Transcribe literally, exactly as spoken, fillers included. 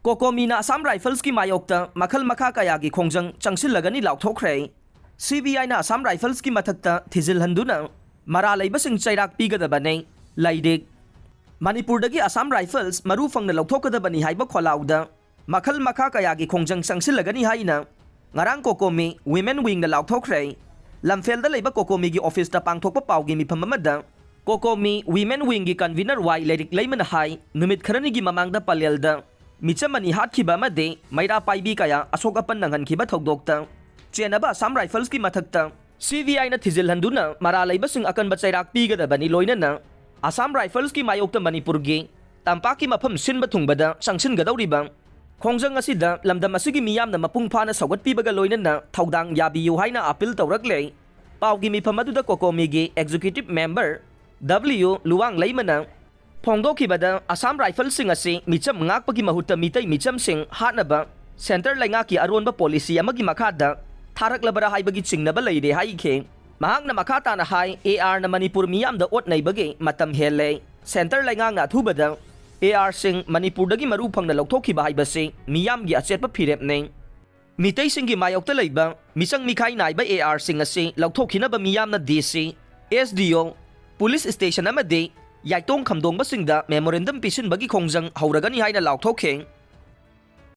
ꯀꯣꯀꯣꯃꯤꯅ ꯑꯁꯥꯝ ꯔꯥꯏꯐꯜꯁꯀꯤ ꯃꯥꯌꯣꯛꯇ ꯃꯈꯜ ꯃꯈꯥ ꯀꯌꯥꯒꯤ ꯈꯣꯡꯖꯪ ꯆꯪꯁꯤꯜꯂꯒꯅꯤ ꯂꯥꯎꯊꯣꯛꯈ꯭ꯔꯦ꯫ ꯁꯤ ꯕꯤ ꯑꯥꯏꯅ ꯑꯁꯥꯝ ꯔꯥꯏꯐꯜꯁꯀꯤ ꯃꯊꯛꯇ ꯊꯤꯖꯤꯜꯍꯟꯗꯨꯅ ꯃꯔꯥ ꯂꯩꯕꯁꯤꯡ ꯆꯩꯔꯥꯛ ꯄꯤꯒꯗꯕꯅꯤ꯫ ꯂꯥꯏꯔꯤꯛ꯫ ꯃꯅꯤꯄꯨꯔꯗꯒꯤ ꯑꯁꯥꯝ ꯔꯥꯏꯐꯜꯁ ꯃꯔꯨ ꯐꯪꯅ ꯂꯧꯊꯣꯛꯀꯗꯕꯅꯤ ꯍꯥꯏꯕ ꯈꯣꯜꯂꯥꯎꯗ ꯃꯈꯜ ꯃꯈꯥ ꯀꯌꯥꯒꯤ ꯈꯣꯡꯖꯪ ꯆꯪꯁꯤꯜꯂꯒꯅꯤ ꯍꯥꯏꯅ ꯉꯔꯥꯡ ꯀꯣꯀꯣꯃꯤ ꯋꯤꯃꯦꯟ ꯋꯤꯡꯅ ꯂꯥꯎꯊꯣꯛꯈ꯭ꯔꯦ꯫ ꯂꯝꯐꯦꯜꯗ ꯂꯩꯕ ꯀꯣꯀꯣꯃꯤꯒꯤ ꯑꯣꯐꯤꯁꯇ ꯄꯥꯡꯊꯣꯛꯄ ꯄꯥꯎꯒꯤ ꯃꯤꯐꯝ ꯑꯃꯗ ꯀꯣꯀꯣꯃꯤ ꯋꯤꯃꯦꯟ ꯋꯤꯡꯒꯤ ꯀꯟꯚꯤꯅꯔ ꯋꯥꯏ ꯂꯥꯏꯔꯤꯛ ꯂꯩꯃꯅ ꯍꯥꯏ, ꯅꯨꯃꯤꯠ ꯈꯔꯅꯤꯒꯤ ꯃꯃꯥꯡꯗ ꯄꯂꯦꯜꯗ ꯃꯤꯆꯝ ꯑꯅꯤ ꯍꯥꯠꯈꯤꯕ ꯑꯃꯗꯤ ꯃꯩꯔꯥ ꯄꯥꯏꯕꯤ ꯀꯌꯥ ꯑꯁꯣꯛ ꯑꯄꯟ ꯅꯪꯍꯟꯈꯤꯕ ꯊꯧꯗꯣꯛꯇ ꯆꯦꯟꯅꯕ ꯑꯁꯥꯝ ꯔꯥꯏꯐꯜꯁꯀꯤ ꯃꯊꯛꯇ ꯁꯤ ꯕꯤ ꯑꯥꯏꯅ ꯊꯤꯖꯤꯜꯍꯟꯗꯨꯅ ꯃꯔꯥ ꯂꯩꯕꯁꯤꯡ ꯑꯀꯟꯕ ꯆꯩꯔꯥꯛ ꯄꯤꯒꯗꯕꯅꯤ, ꯂꯣꯏꯅꯅ ꯑꯁꯥꯝ ꯔꯥꯏꯐꯜꯁꯀꯤ ꯃꯥꯌꯣꯛꯇ ꯃꯅꯤꯄꯨꯔꯒꯤ ꯇꯝꯄꯥꯛꯀꯤ ꯃꯐꯝ ꯁꯤꯟꯕ ꯊꯨꯡꯕꯗ ꯆꯪꯁꯤꯟꯒꯗꯧꯔꯤꯕ ꯈꯣꯡꯖꯪ ꯑꯁꯤꯗ ꯂꯝꯗꯝ ꯑꯁꯤꯒꯤ ꯃꯤꯌꯥꯝꯅ ꯃꯄꯨꯡ ꯐꯥꯅ ꯁꯧꯒꯠꯄꯤꯕꯒ ꯂꯣꯏꯅꯅ ꯊꯧꯗꯥꯡ ꯌꯥꯕꯤꯌꯨ ꯍꯥꯏꯅ ꯑꯄꯤꯜ ꯇꯧꯔꯛꯂꯦ꯫ ꯄꯥꯎꯒꯤ ꯃꯤꯐꯝ ꯑꯗꯨꯗ ꯀꯣꯀꯣꯃꯤꯒꯤ ꯑꯦꯛꯖꯤꯀ꯭ꯌꯨꯇꯤꯚ ꯃꯦꯝꯕꯔ ꯗꯕ꯭ꯂꯤꯌꯨ ꯂꯨꯋꯥꯡ ꯂꯩꯃꯅ ꯐꯣꯡꯗꯣꯛꯈꯤꯕꯗ ꯑꯁꯥꯝ ꯔꯥꯏꯐꯜꯁꯤꯡ ꯑꯁꯤ ꯃꯤꯆꯝ ꯉꯥꯛꯄꯒꯤ ꯃꯍꯨꯠꯇ ꯃꯤꯇꯩ ꯃꯤꯆꯝꯁꯤꯡ ꯍꯥꯠꯅꯕ ꯁꯦꯟꯇꯔ ꯂꯩꯉꯥꯛꯀꯤ ꯑꯔꯣꯟꯕ ꯄꯣꯂꯤꯁꯤ ꯑꯃꯒꯤ ꯃꯈꯥꯗ ꯊꯥꯔꯛꯂꯕꯔꯥ ꯍꯥꯏꯕꯒꯤ ꯆꯤꯡꯅꯕ ꯂꯩꯔꯦ ꯍꯥꯏꯈꯤ꯫ ꯃꯍꯥꯛꯅ ꯃꯈꯥ ꯇꯥꯅ ꯍꯥꯏ, ꯑꯦ ꯑꯥꯔꯅ ꯃꯅꯤꯄꯨꯔ ꯃꯤꯌꯥꯝꯗ ꯑꯣꯠ ꯅꯩꯕꯒꯤ ꯃꯇꯝ ꯍꯦꯜꯂꯦ꯫ ꯁꯦꯟꯇꯔ ꯂꯩꯉꯥꯛꯅ ꯑꯊꯨꯕꯗ ꯑꯦ ꯑꯥꯔꯁꯤꯡ ꯃꯅꯤꯄꯨꯔꯗꯒꯤ ꯃꯔꯨ ꯐꯪꯅ ꯂꯧꯊꯣꯛꯈꯤꯕ ꯍꯥꯏꯕꯁꯤ ꯃꯤꯌꯥꯝꯒꯤ ꯑꯆꯦꯠꯄ ꯐꯤꯔꯦꯞꯅꯤ꯫ ꯃꯤꯇꯩꯁꯤꯡꯒꯤ ꯃꯥꯌꯣꯛꯇ ꯂꯩꯕ ꯃꯤꯆꯪ ꯃꯤꯈꯥꯏ ꯅꯥꯏꯕ ꯑꯦ ꯑꯥꯔꯁꯤꯡ ꯑꯁꯤ ꯂꯧꯊꯣꯛꯈꯤꯅꯕ ꯃꯤꯌꯥꯝꯅ ꯗꯤ ꯁꯤ, ꯑꯦꯁ ꯗꯤ ꯑꯣ, ꯄꯨꯂꯤꯁ ꯁ꯭ꯇꯦꯁꯟ ꯑꯃꯗꯤ ꯌꯥꯏꯇꯣꯡ ꯈꯝꯗꯣꯡꯕꯁꯤꯡꯗ ꯃꯦꯃꯣꯔꯦꯟꯗꯝ ꯄꯤꯁꯤꯟꯕꯒꯤ ꯈꯣꯡꯖꯪ ꯍꯧꯔꯒꯅꯤ ꯍꯥꯏꯅ ꯂꯥꯎꯊꯣꯛꯈꯤ꯫